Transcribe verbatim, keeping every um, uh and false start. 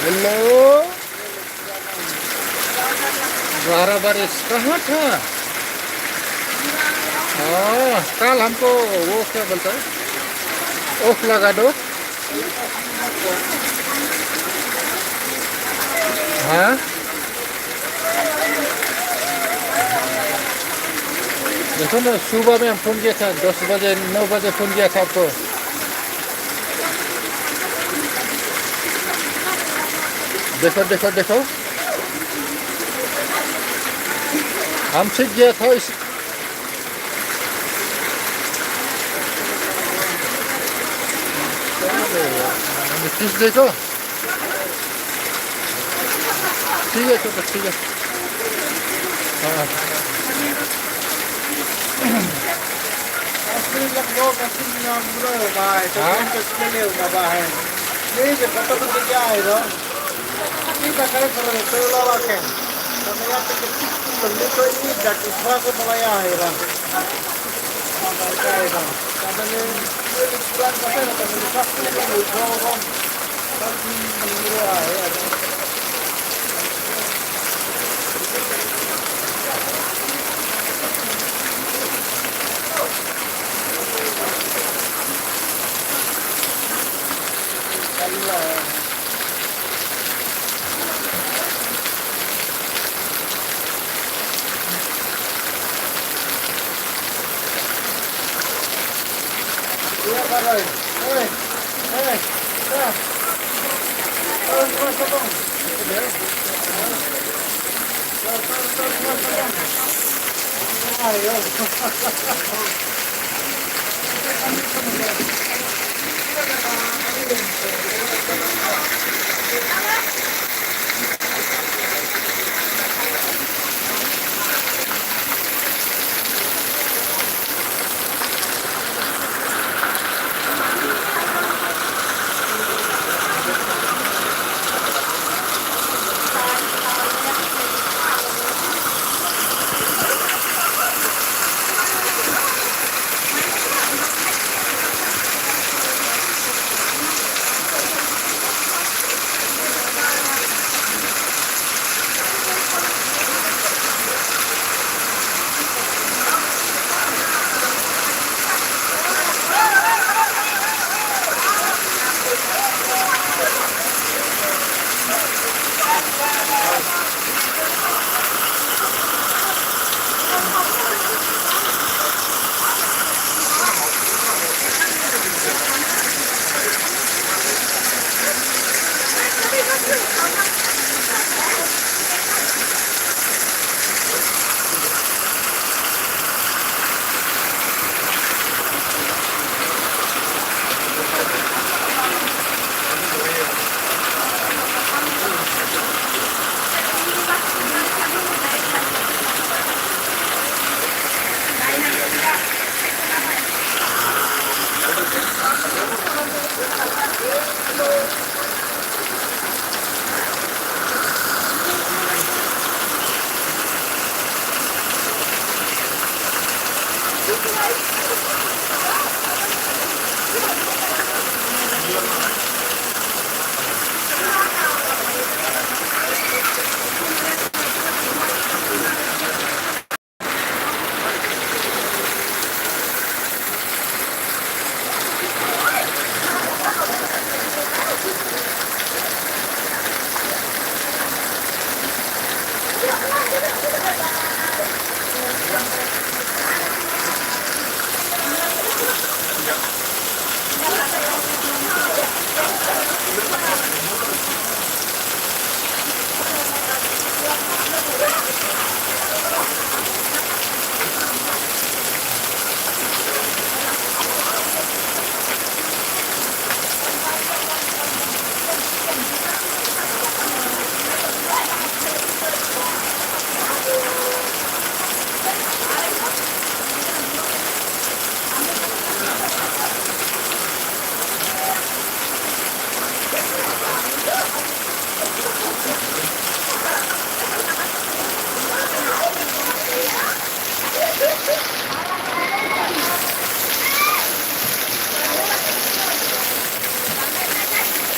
हेलो। बारह बारिश कहाँ था? हाँ, कल हमको वो क्या बोलता है, ओख लगा दो। हाँ, देखो ना, सुबह में हम फोन किया था, दस बजे, नौ बजे फोन किया था आपको। देखो, देखो, देखो, हम सीख गया था इस, किस देखो। ठीक है, ठीक है, ठीक है। हाँ। Asli lak do ka sin na mula bai, to kan ka skele na bai. Ni je kata tu kya hai do? Ni ta kare kare to la la ke. Kata ya te ke tik tu le to ni da ki swa ko bala ya hai do. Kata ni, ni kuran kata ni, kata ni swa ko ni ko ko.